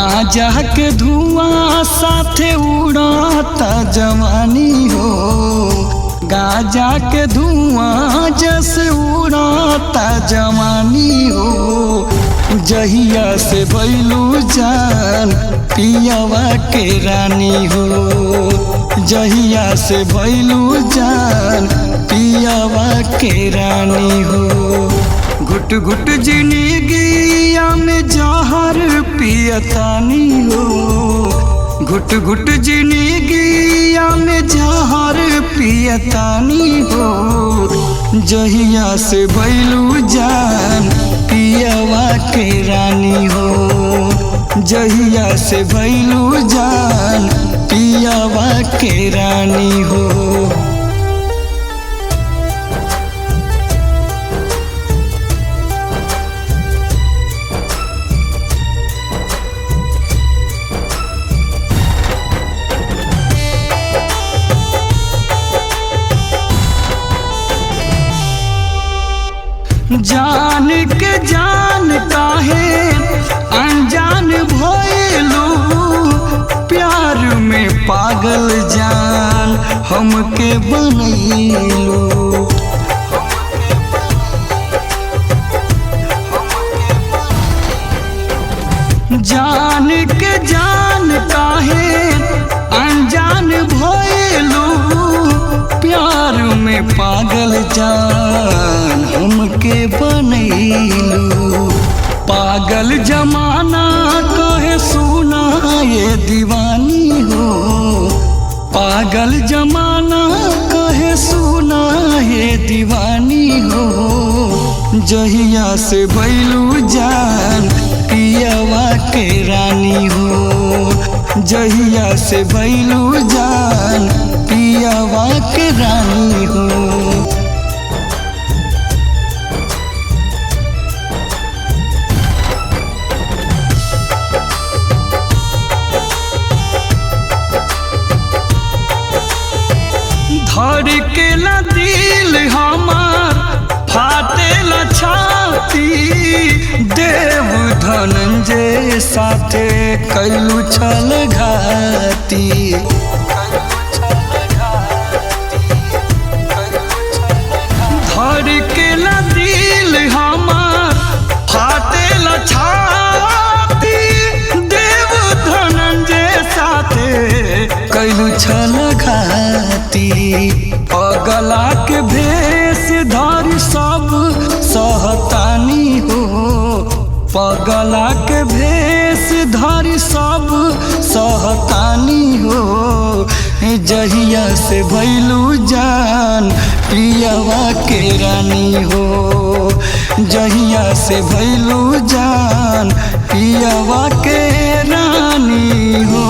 गांजा के धुआं साथे उड़ाता जवानी हो, गांजा के धुआं जैसे उड़ाता जवानी हो। जहिया से भैलू जान पियावा के रानी हो, जहिया से भैलू जान पियावा के रानी हो। घुट घुट जिंदगिया में जहर पियतानी हो, घुट घुट जिंदगिया में जहर पियतानी हो। जहिया से भैलू जान पियावा के रानी हो, जहिया से भैलू जान पियावा के रानी हो। जान के जान काहे अनजान भइलू, प्यार में पागल जान हमके बनैलू। जान के जान काहे अनजान भइलू, प्यार में पागल जान हमके बनैलू। पागल जमाना कहे सुना ये दीवानी हो, पागल जमाना कहे सुना ये दीवानी हो। जहिया से भैलू जान पियावा के रानी हो, जहिया से भैलू जान पियावा के रानी हो। धड़केला दिल हमार फाटेला छाती, देव धनंजय साथे कैलू छल घाती। धड़केला दिल हमार फाटेला छाती, देव धनंजय साथे कैलू छल घाती। पगला के भेष धर सब सहतानी हो, पगला के भेष धर सब सहतानी हो। जहिया से भैलू जान पियावा के रानी हो, जहिया से भैलू जान पियावा के रानी हो।